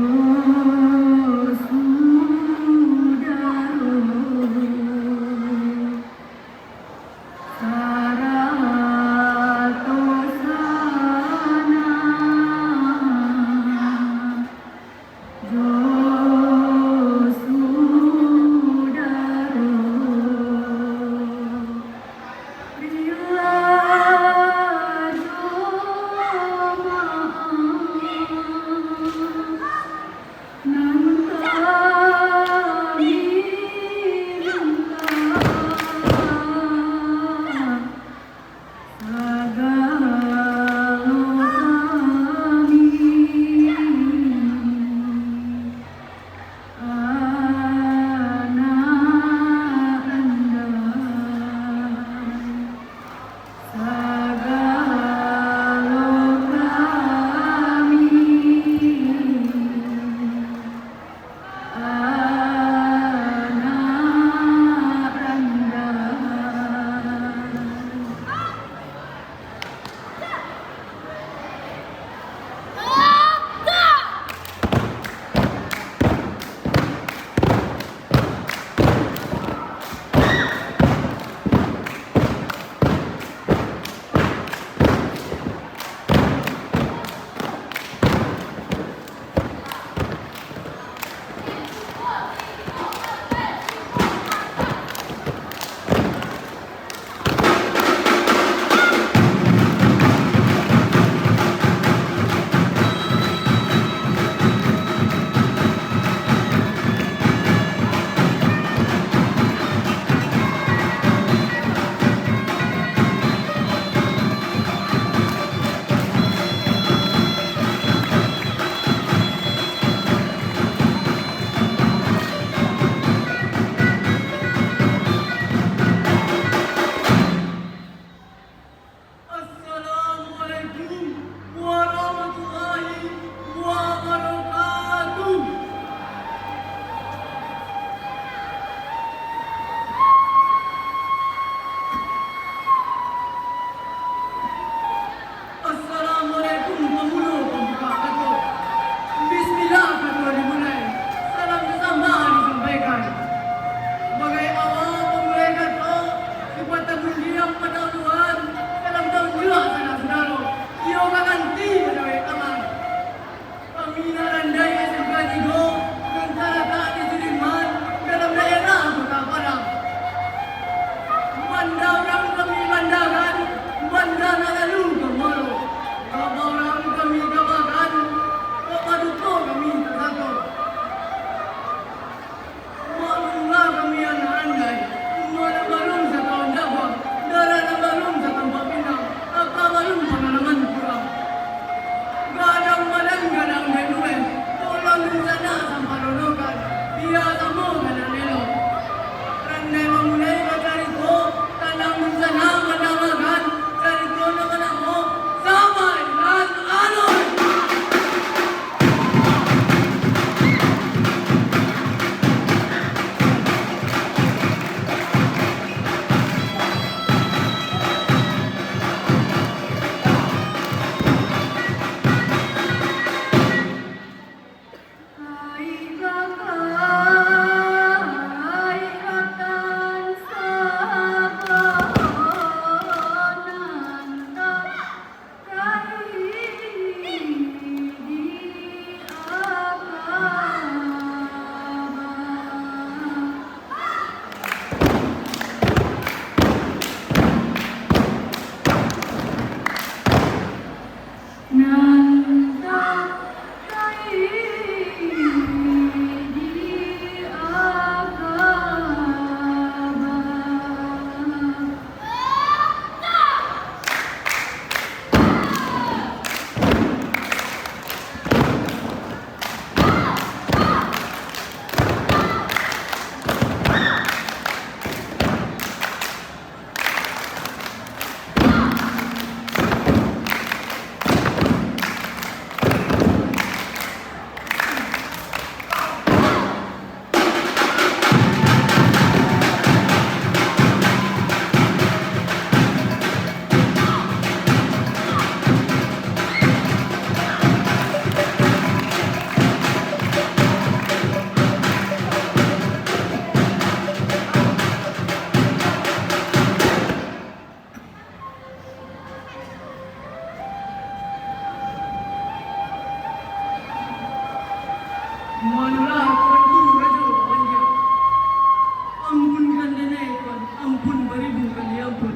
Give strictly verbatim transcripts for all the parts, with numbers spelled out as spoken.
Sudaro, sarato sanak jo sudaro, rila jo maaf. Manolah, Tuanku Rajo Panjang. Ampunkan denai, Tuan. Ampun baribu kali ampun.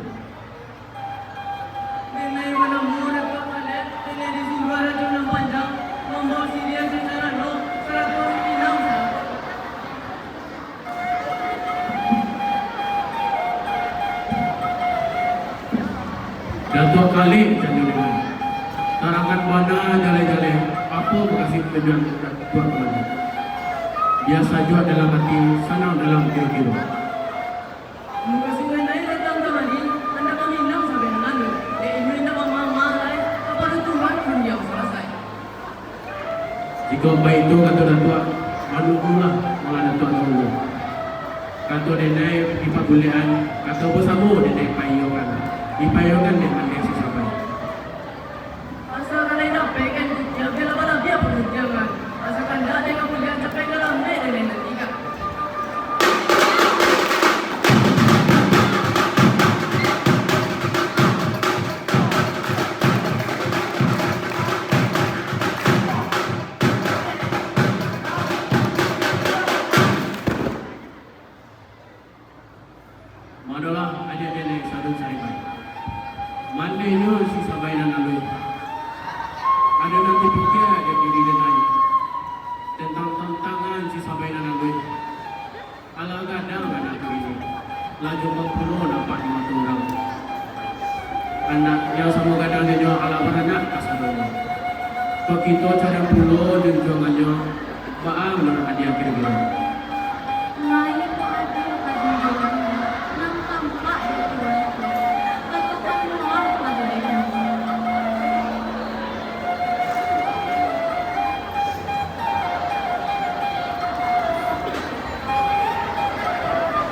Denai manamo Datuak Kalek, denai disuruah Rajo Nan Panjang mambaok siriah jo carano saratuih pinang sajo. Datuak Kalek, janyo denai. Tarangan bana jaleh-jaleh, apo mukasuik tujuan Datuak kamari? Biaso juo dalam ati, sanang dalam kiro-kiro. Mukasuik denai datang kamari, handak maminang sabananyo. Dek inyo indak mama-mama lai, kapado Tuan pun diam salasai. Jikok baitu, kato Datuak, manunggulah malah Datuak tunggu. Kato denai dipagulek-an, kato basamo denai paiyokan, dipaiyokan dek Maleh Sisabai. Asa kanai dapek kan kuciang, bialah balabiah panguntiangan. Asa kandak denai kuliah, capek ka lambek denai nantikan. Manolah adiak denai sadun saribai. Mandehnyo Sisabai nan aluih. Ado nan tapikia dek diri denai tantang tantangan Sisabai nan aluih. Alah gadang anak tu kini, lah jombang pulo nampak di mato urang. Anak nan samo gadang denyo alah baranak kasadonyo. Kok kito cari pulo junjuangannyo, baa manuruik adiak kiro-kiro? Lai kok adiak ka junjuangannyo, nan tampak di tuan tu, katokan pulo ka diri.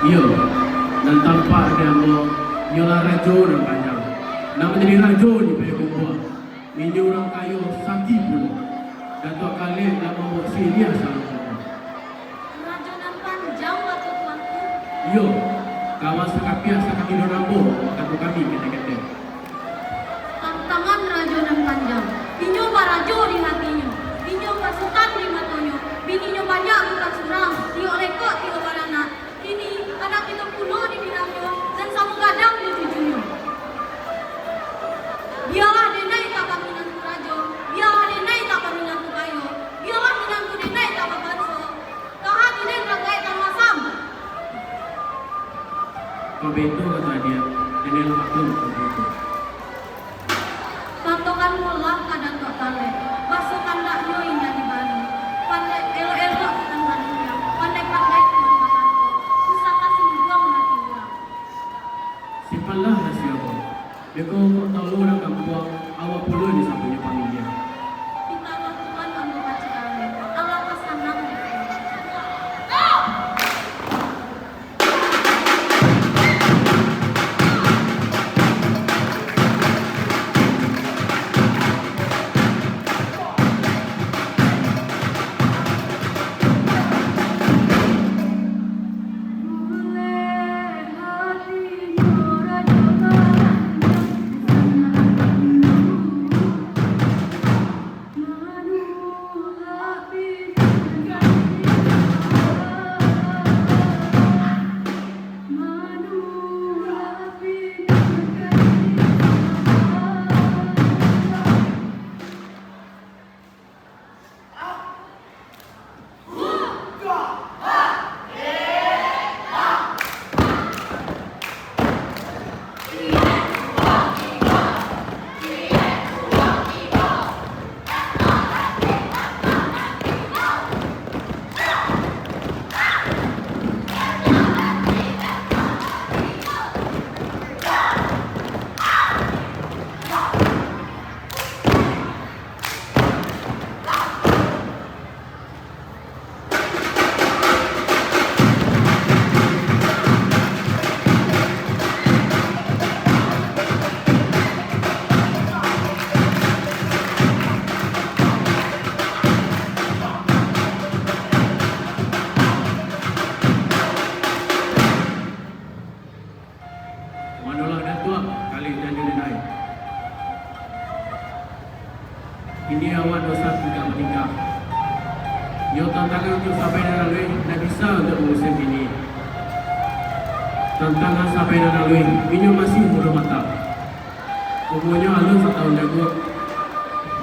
Iyo, nan tampak di ambo, iyolah Rajo Nan Panjang, nan manjadi rajo di Payo Gumbuang. Inyo urang kayo, sakti pulo. Datuak Kalek lah mambaok siriah salangkoknyo. Rajo Nan Panjang, kato tuanku? Iyo, kawan sakapiah sakatindok ambo, kato kami ketek-ketek. Tantangan Rajo Nan Panjang. Inyo barajo di hatinyo, inyo pasukan di matonyo, bininyo banyak bukan surang, tiok lekok, tiok baranak. Kini, anak kito pulo dibilangnyo, nan samo gadang di cujunyo. Bialah denai tak baminantu rajo, bialah denai tak baminantu kayo, bialah minantu denai tak babanso, ka hati den ragaik tano asam. Kok baitu kato adiak, denai lah maklum kato baitu. Katokan pulo ka Datuak Kalek, baso kandaknyo indak dibari. Pandai elok-elok Tuan balindiang, pandai-pandai Tuan bakato, usah tasingguang hati urang. Simpanlah rasio ko, beko kok tahu urang kampuang, awak pulo disabuiknyo pamiliah. Mintak roh Tuan ambo pacik alun, alah ka sanang dek Tuan. Iyo tantangan untuak Sabai nan laluih, indak bisa untuak mangusek kini. Tantangan Sabai nan laluih, inyo masih mudo mata. Umuanyo alun satahun jaguak,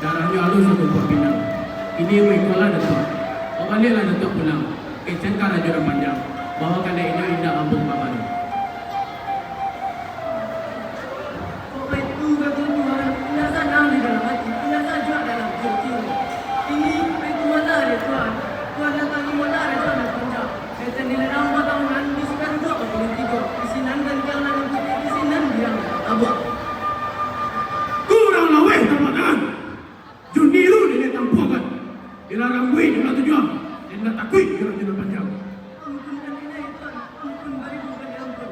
darahnyo alun satumpuak pinang. Kini maikolah Datuak, babaliaklah Datuak pulang, kecek karajo nan panjang, bahwa kanai inyo indak ambo kabari. Kok baitu kato Tuan, indak sanang di dalam ati, indak sajuak dalam jiwa. Kini, baitu malah dek Tuan. Tuan datangi malah Rajo nan Panjang. Etan di ladang batahunan, di sinan duduak bapuluah tigo, di sinan gantang nan putiah, di sinan biang nan tabuak. Kurang laweh tampatangan, jo niru niniak tampuakan, dilarang buih jo lah tujuah, indak takuik jo Rajo nan Panjang. Ampunkan inai, Tuan, ampun baribu kali ampun.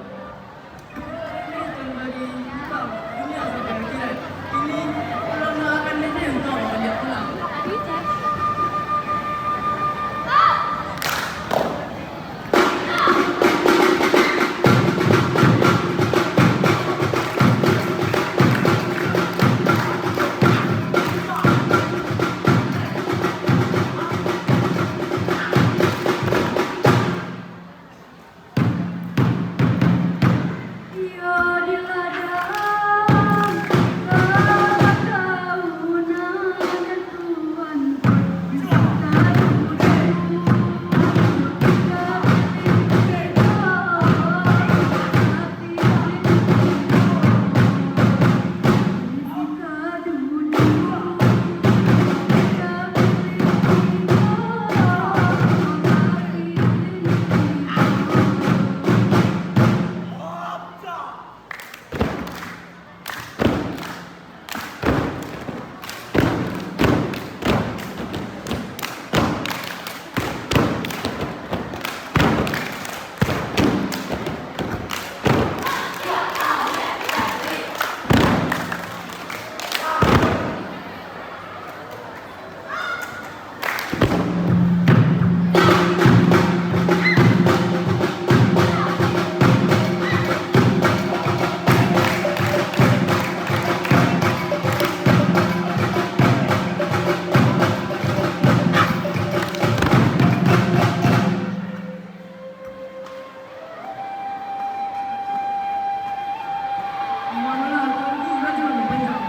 Malah Tuanku Rajo nan Panjang.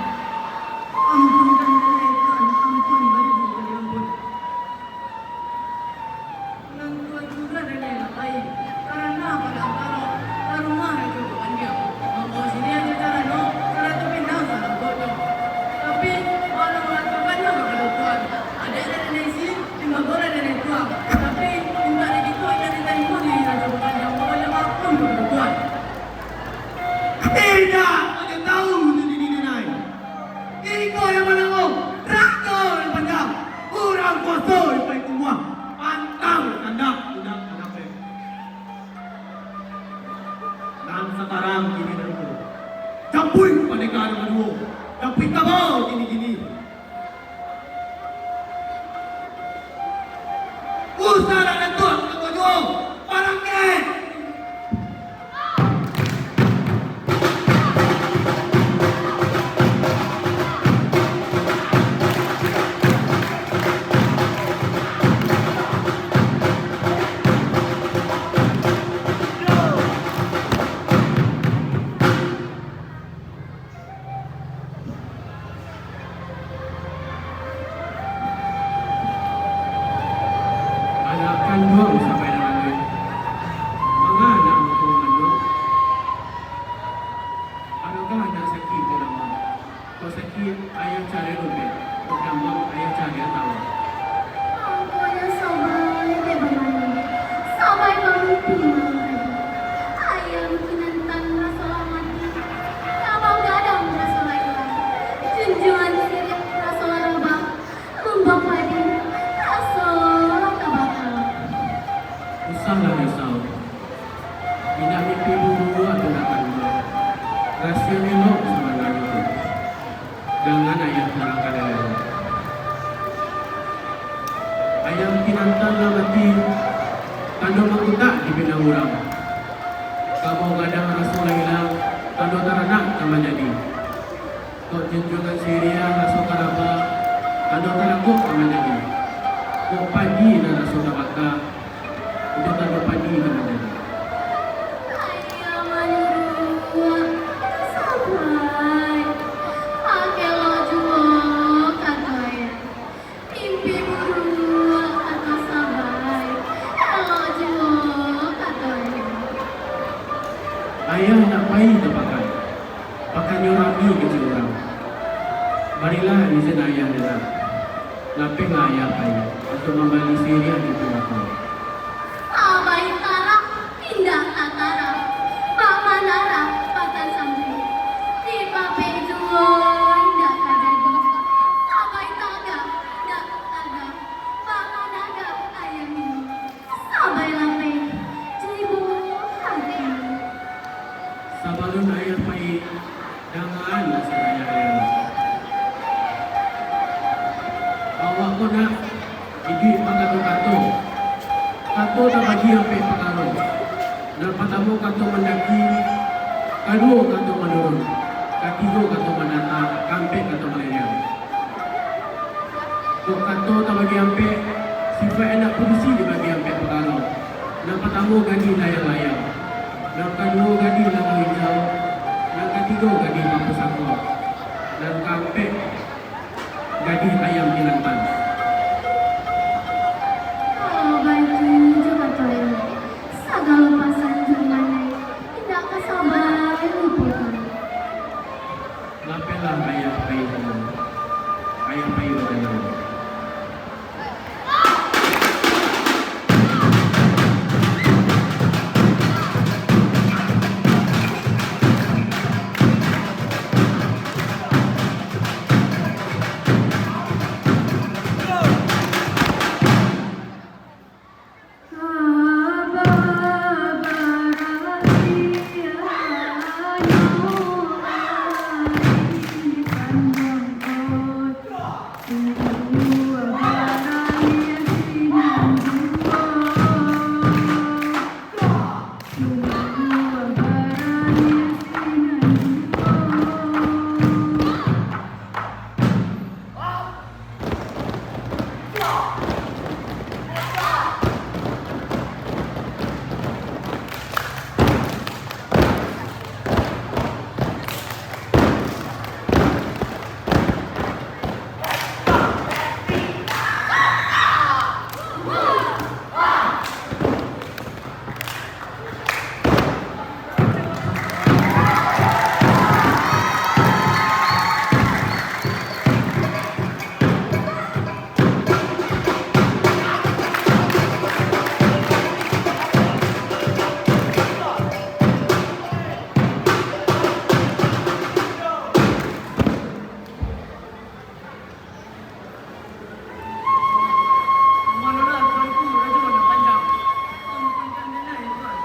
Ampunkan denai Tuan, ampun baribu kali ampun. Nan Tuan curah denai lah pai, karano pada antaro ka rumah Rajo Bapandiang. Mangko sini ajo carano, sarato pinang salambuaknyo. Tapi, malah mangatokan nyo kapado Tuan. Adaik lah denai isi, timbago lah denai tuang. Tapi, mintak dek kito indak ditarimo di Rajo Bapandiang, mangko jan baampun kapado Tuan. Indak, ajo tahu tu diri denai. Iko yang manango, Rajo nan Panjang, urang kuaso di paling kumuah, pantang kandak budak nan dapek. Nan sakarang kini nan ko, japuik pandeka nan kaduo, japuik kaba kini-kini. Usah nak Datuak, Datuak juo, barangkek! Anak kanduang Sabai nan laluih. Manga anak angku mangandung? Adakah anak sakik tu, Rama? Kok sakik, ayah cari ubek. Kok damam, ayah cari tawa. Angkonyo Sabai dek bamano, Sabai bamimpi malam tadi. Ayam kinantan raso lah mati, kabau gadang raso lah ilang, junjuangan siriah raso lah rabah, lumbang padi raso lah tabaka. Usahlah risau. Indak mimpi buruak tu nak kanduang. Rasio elok sabananyo tu. Jangan ayah tarangkan elok. Ayam kinantan lah mati, tando mangkutak di pinang urang. Kabau gadang raso lah ilang, tando taranak ka manjadi. Kok junjuangan siriah raso ka rabah, tando taragok ka manjadi. Padi nan raso tabaka, jo tando padi nan manjadi. Ayah manyuruah, sabai, pakai lo juo, kato ayah. Mimpi buruak, kato sabai, elok juo, kato ayah. Ayah nak pai ka pakan. Pakannyo rami kecek urang. Marilah izin ayah, Nak. Lapehlah ayah pai, untuak mambali siriah di pungako. Sabai tarah, indak tatarah, bak manarah pakan sampi. Di papeh juo indak ka jadi. Sabai tagah, indak tatarah, bak manarah ayah ini. Sabai lapeh, jibo hati. Sabalun ayah pai, dangaanlah sadaya ayah. Awak ko, Nak, iduik bakato-kato. Kato tabagi ampek pakaro. Nan patamo kato mandaki, kaduo kato manurun, katigo kato manata, kaampek kato malereang. Kok kato tabagi ampek, sifaik anak padusi dibagi ampek pakaro. Nan patamo gadih layang-layang, nan kaduo gadih langau injau, nan katigo gadih bapusako, nan kaampek gadih ayam jantan. Kalau baitu jo kato ayah, sagalo pasan jo manai, indak ka sabai lupokan. Lapehlah ayah pai, ayah pai bajalan. Manolah tuanku, rajo nan panjang. Ampunkan denai, Tuan.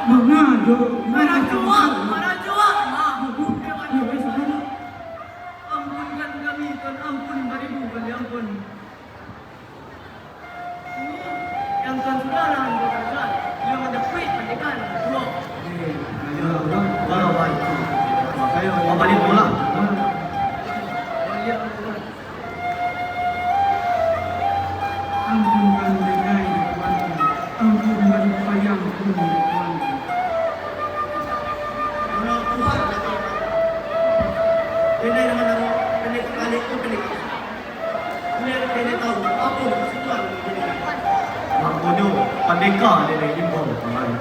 Manga jo, manga jo. Marajo, ah, marajo, ah. Aduh, ya, ya, sabar. Ampunkan kami, Tuan, ampun baribu kali ampun. Yang Tuan sudah lah, Tuan sudah. Dia menjepit pendekar, bro. Eh, ayolah, Tuan. Kalau baik. Makanya, mau balik dulu lah. Balik dulu lah. Ampunkan denai, Tuan. Ampunkan payang pun, Tuan. Kalau Tuhan, denai dengan nama pendekar balik tu, pendekar. Biar denai tahu, apo maksud Tuhan. Makonyo, pandeka denai imbau kamari.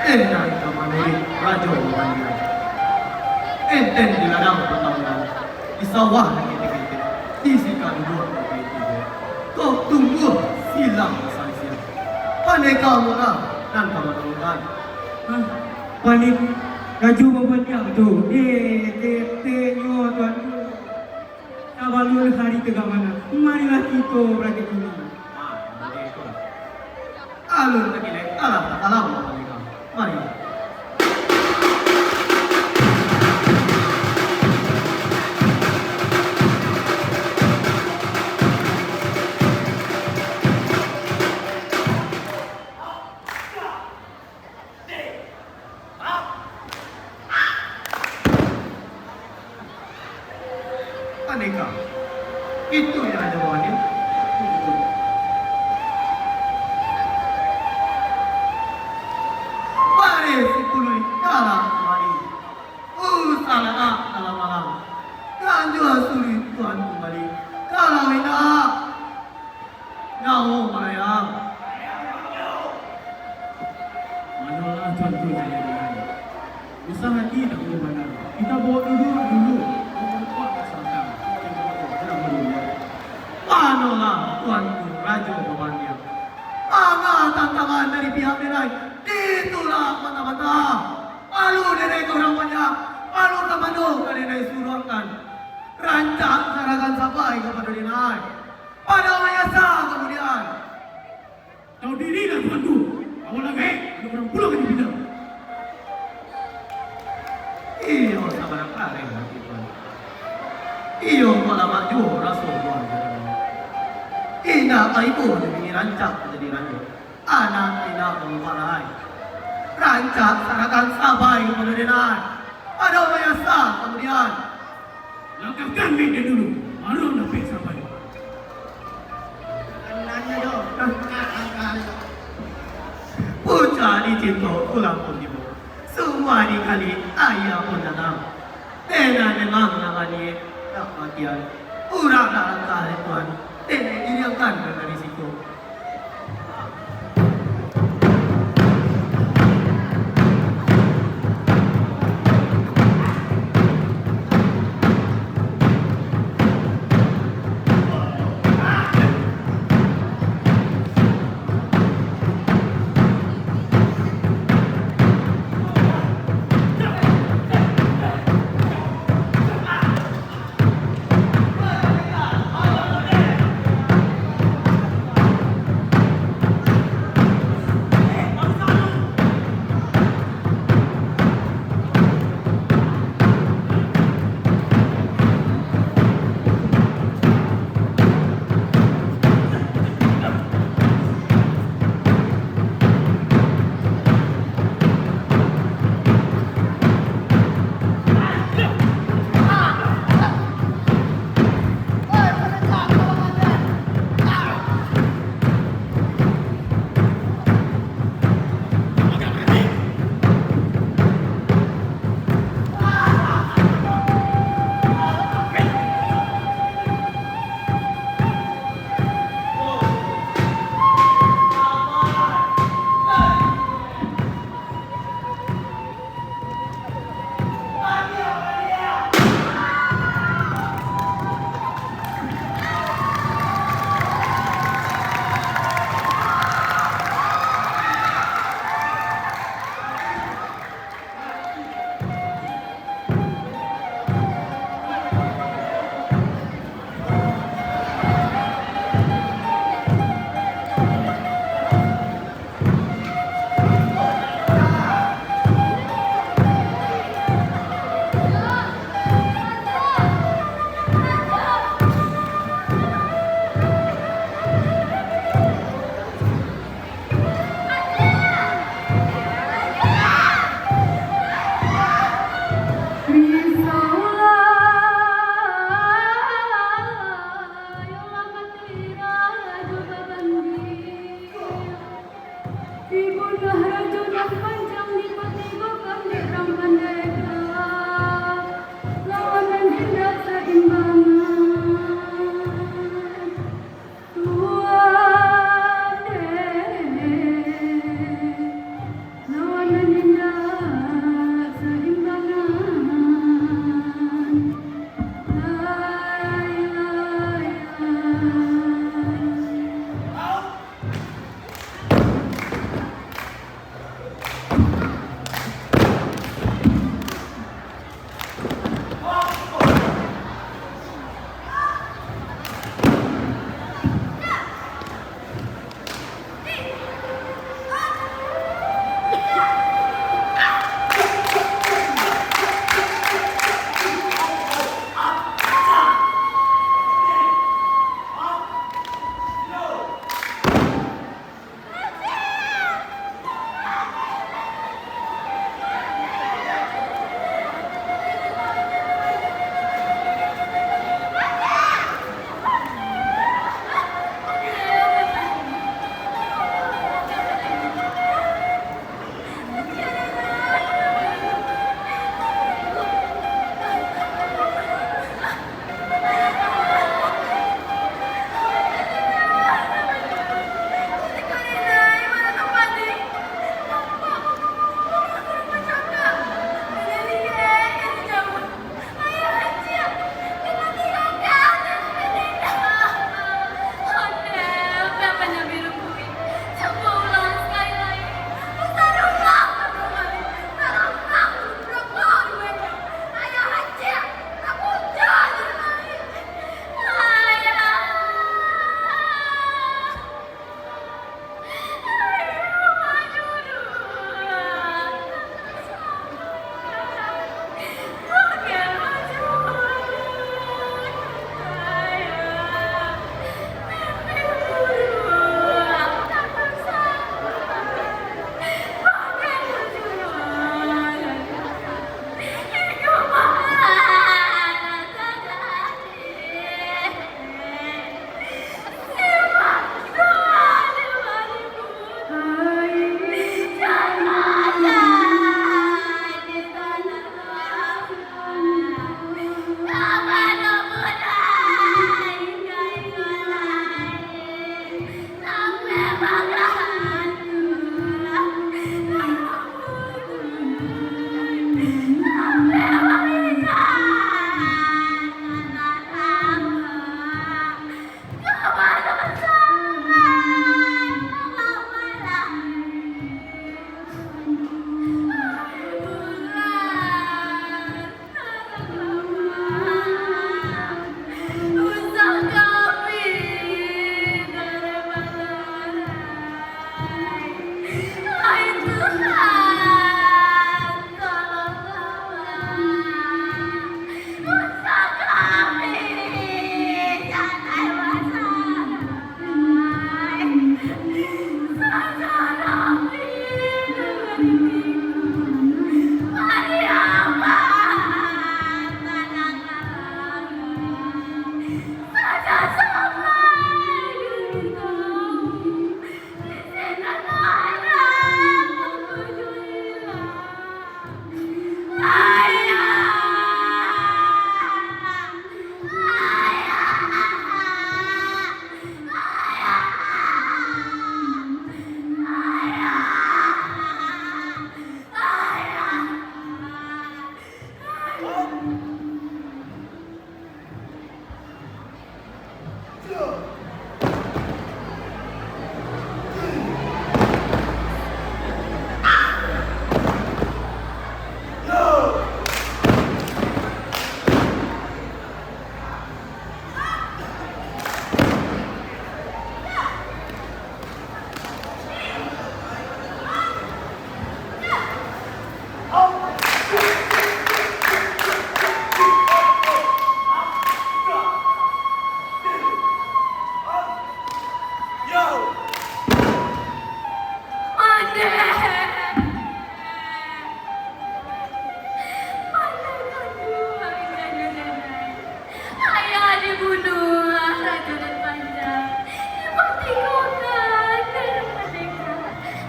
Eh, nan ka manuruik rajo Babandia. Enten di ladang patamunan, di sawah nan ketek-ketek, di sika duduak nan ketek. Kok tumbuah silang basalisian. Pandeka murah nan ka manuruikan. Hah? Pandeka rajo Babandia tu. Eh, keteknyo tuan tu. Sabalun hari tagak manang, marilah kito barangkek dulu. Ah, alun takilek, alah takalam, Pandeka. Mari. Pandeka, itu yang ada bawah ni. Namo malayang. Manolah Tuanku Jayadian. Usah hati tak perlu bana. Kita bawa dulu, dulu. Bawa kuat ka salakang. Manolah Tuanku Rajo Babandiang. Manga tantangan dari pihak denai, ditulak mantah-mantah. Palu denai ka urang banyak, palu ka mano ka denai suruahkan. Rancak saragan sapai kapado denai. Pado manyasa kamudian. Tahu diri lah Tuanku, awak lah gaek, ada urang pulang ka dipinang. Iyo, sabarang kareh hati Tuan. Iyo, kok lamak juo raso Tuan. Indak ka ibo jadi rancak jadi rancak. Anak indak baubah lai. Rancak sarakan sabai kapado denai. Pado manyasa kamudian. Langkahkan mik den dulu, baru dapek sabai. Puncak dicinto pulang pun tibo. Sumua dikali aia pun tanam. Denai memang nan baliak, nak matian. Urang nak langkah dek Tuan, denai diriangkan dari siko. Pandai kanduang Rajo Denai. Ayah dibunuah Rajo Nan Panjang. Dipartinggokan darah mardeka.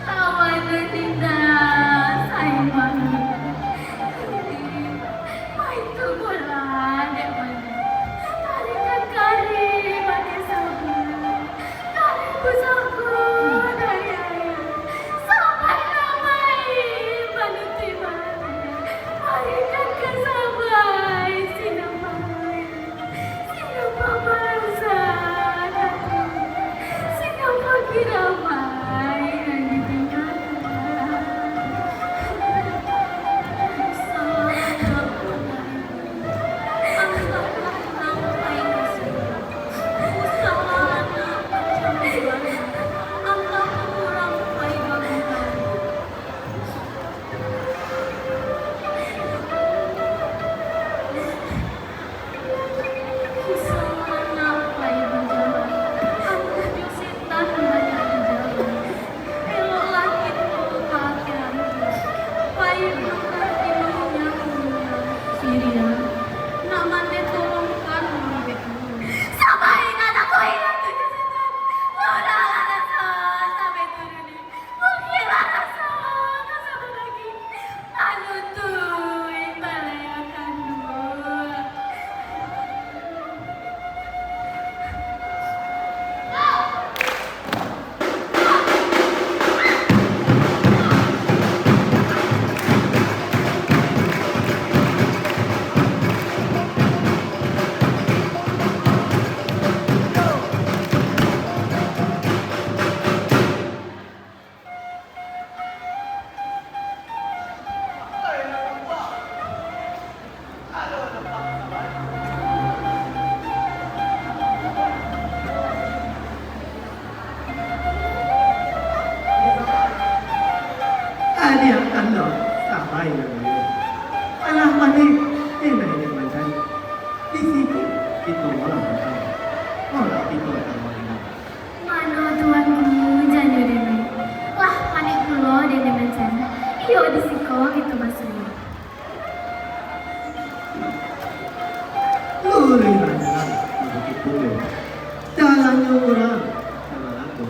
Lawan nan indak saimbang. Main tu bola dek mano. Tarikan kari pakai sabun. Kari pusako dari ayah. Sapai ramai manuti mati. Marikan ka sapai sinan pai. Sinan papansa katu. Sinan pagi ramai nan ditinggakan. Eloklah kito ka akhirat. Pai bukan di dunia, dunia. Siriah, nak mandeh tolongkan urang baitu. Sapai ka takuik lah tu jo setan. Murahlah raso sampai turun ni. Mungkinlah raso ka sabaraha lagi. Manutuik balai akan dua. Adiak tando sabai nan lain. Alah mandi, indak indak mancari. Di siko kito malah mancari. Malah kito akan malindak. Mano tuanku, janyo denai. Lah panek pulo denai mancari. Iyo di siko kito basuo. Luruih lah jalan di Bukik Pulo. Jalannyo urang ka Malangko.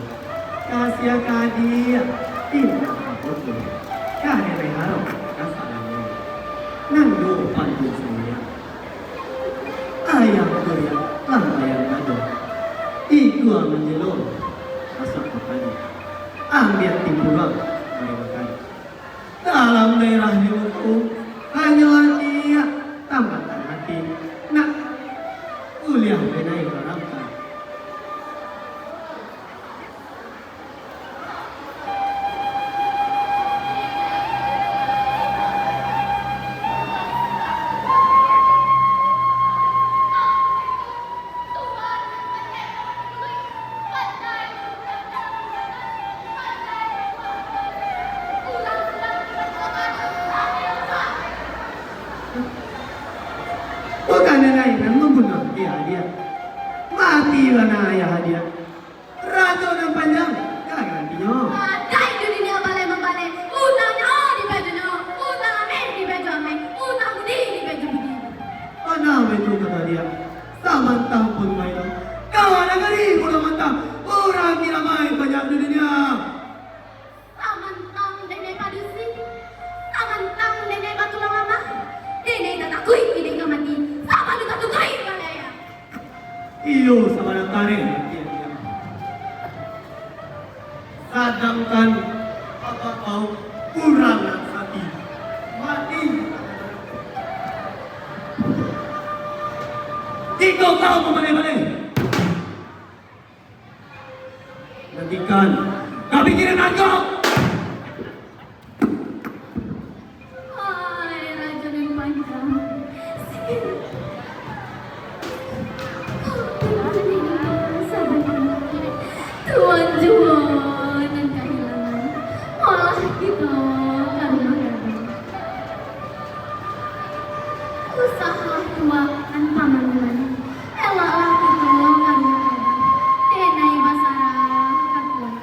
Kasiah ka adiak, indak ka foto. Ka denai harok ka Salangko. Nan duo pantun siriah. Ayam kuriak, lampaian kado. Ikua manjelo, masuak ka padi. Ambiak timpuruang, mari makan. Dalam daerah di Luku, hanyo adiak tambatan mati. Nak kuliah denai harapkan. Bukan denai nan mambunuah ayah adiak. Mati bana ayah adiak. Rajo nan panjang, ka gantinyo. Badai dunia balai mambalai, utangnyo dibajonyo, utang ameh dibajo ameh, utang budi dibajo budi. Bana baitu kato adiak, samantang pun baino, kawan nagari pulo mantang, urang kiramai banyak di dunia. Samantang denai padusi, samantang denai batulang lamah, denai tatakuik indak ka mati, sabana tatakuik balai ayah. Iyo, sabana kareh mati ayah. Sadangkan abak bau urang nan sati mati. Jikok kau mabaleh-baleh, nantikan kapikiran angkau. Hai Rajo nan Panjang, tuan juo nan kahilangan, malah kito ka rumah gadang. Usahlah tuakan pamandian, eloklah kito ka rumah gadang, denai basarah ka Tuan.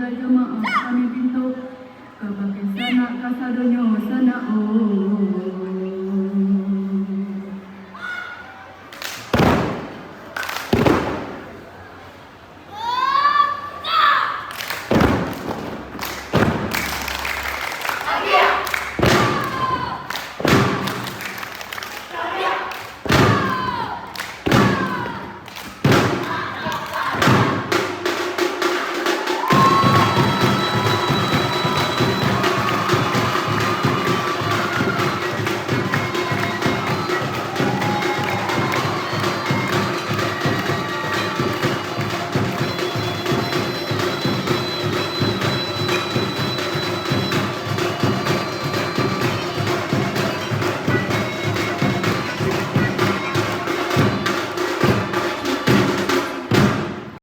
agama